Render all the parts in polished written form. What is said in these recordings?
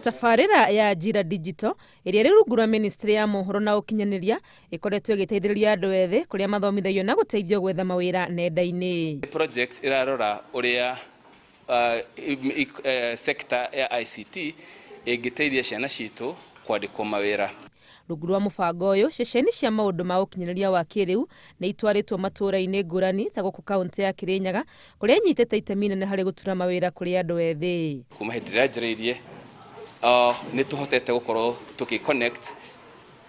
Tabarĩra ya Ajira Digital ĩrĩa ĩrĩ rungu rwa ministry ya mohoro na ũkinyanĩria ĩkoretwo ĩgĩteithĩrĩria andũ ethĩ kũrĩa mathomithagio na gũteithio gwetha mawĩra nenda-inĩ. Project ĩrarora ũrĩa sector ya ICT ĩngĩteithia ciana citũ kwandĩkwo mawĩra. Rungu rwa mũbango ũyũ, ceceni cia maũndũ ma ũkinyanĩria wa kĩrĩu nĩ itwarĩtwo matũũra-inĩ ngũrani ta gũkũ kaũntĩ ya Kĩrĩnyaga kũrĩa inyitĩte itemi inene harĩ gũtura mawĩra kũrĩ andũ ethĩ. Kuma hĩndĩ ĩrĩa yanjĩrĩirie, nĩ tũhotete gũkorwo tũkĩ connect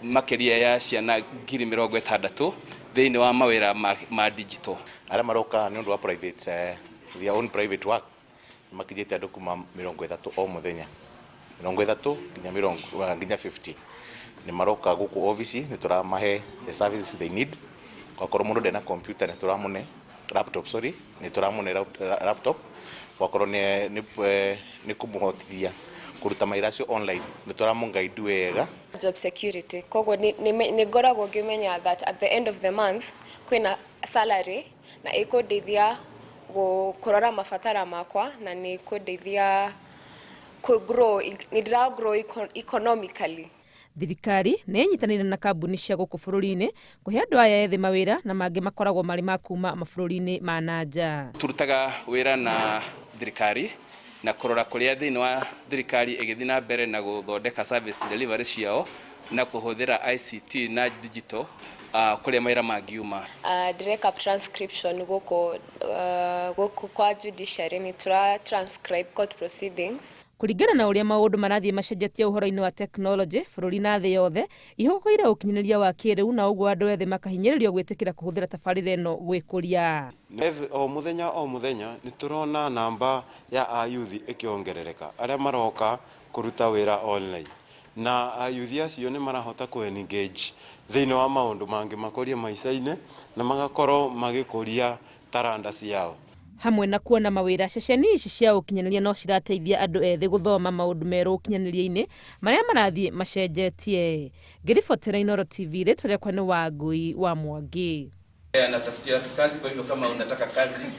makĩria ya ciana 60,000 thĩinĩ wa mawĩra ma digital. Arĩa maroka nĩ ũndũ wa private, their own private work, makinyĩte andũ kuma 30 o mũthenya, 30 nginya mĩrongo nginya 50 nĩ maroka gũkũ obici. Nĩ tũramahe the services they need. Gwakorwo mũndũ ndena computer, nĩ tũramũne laptop, sorry, nĩ tũramũne laptop. Gwakorwo nĩ kũmũhotithia kũruta mawĩra acio online, nĩ tũramũ wega. Job security, koguo nĩ ngoragwo ngĩmenya that at the end of the month kwĩna salary na ĩkũndeithia kũrora mabatara makwa na nĩ ĩkũndeithia kũ grow, nĩ ndĩra grow economically. Thirikari nĩ ĩnyitanĩire na kambuni cia gũkũ bũrũri-inĩ kũhe andũ aya ethĩ mawĩra na mangĩ makoragwo marĩ ma kuma mabũrũri-inĩ ma na nja. Turutaga wĩra na thirikari na kũrora kũrĩa thĩinĩ wa thirikari ĩgĩthiĩ na mbere na gũthondeka service delivery ciao na kũhũthĩra ICT na digital, kũrĩa mawĩra mangiuma. Ndĩreka transcription gũkũ kwa judiciary, nĩ tũra transcribe court proceedings. Kũringana na ũrĩa maũndũ marathiĩ macenjetie ũhoro-inĩ wa tekinoronjĩ, bũrũri na thĩ yothe ihũgũkĩire ũkinyanĩria wa kĩrĩu, na ũguo andũ ethĩ makahinyĩrĩrio gwĩtĩkĩra kũhũthĩra tabarĩra ĩno gwĩkũria. O mũthenya o mũthenya nĩ tũrona namba ya ayuthi ĩkĩongerereka arĩa maroka kũruta wĩra online, na ayuthi acio nĩ marahota kũ engage thĩinĩ wa maũndũ mangĩ makũria maica-inĩ na magakorwo magĩkũria taranda ciao. Hamwe na kuona mawĩra, ceceni ici cia ũkinyanĩria no cirateithia andũ ethĩ gũthoma maũndũ merũ ũkinyanĩria-inĩ marĩa marathiĩ macenjetie. Ngĩribotera Inooro TV, rĩtwa rĩakwa nĩ Wangui wa Mwangi. Anatafutia watu kazi, kwa hivyo kama unataka kazi.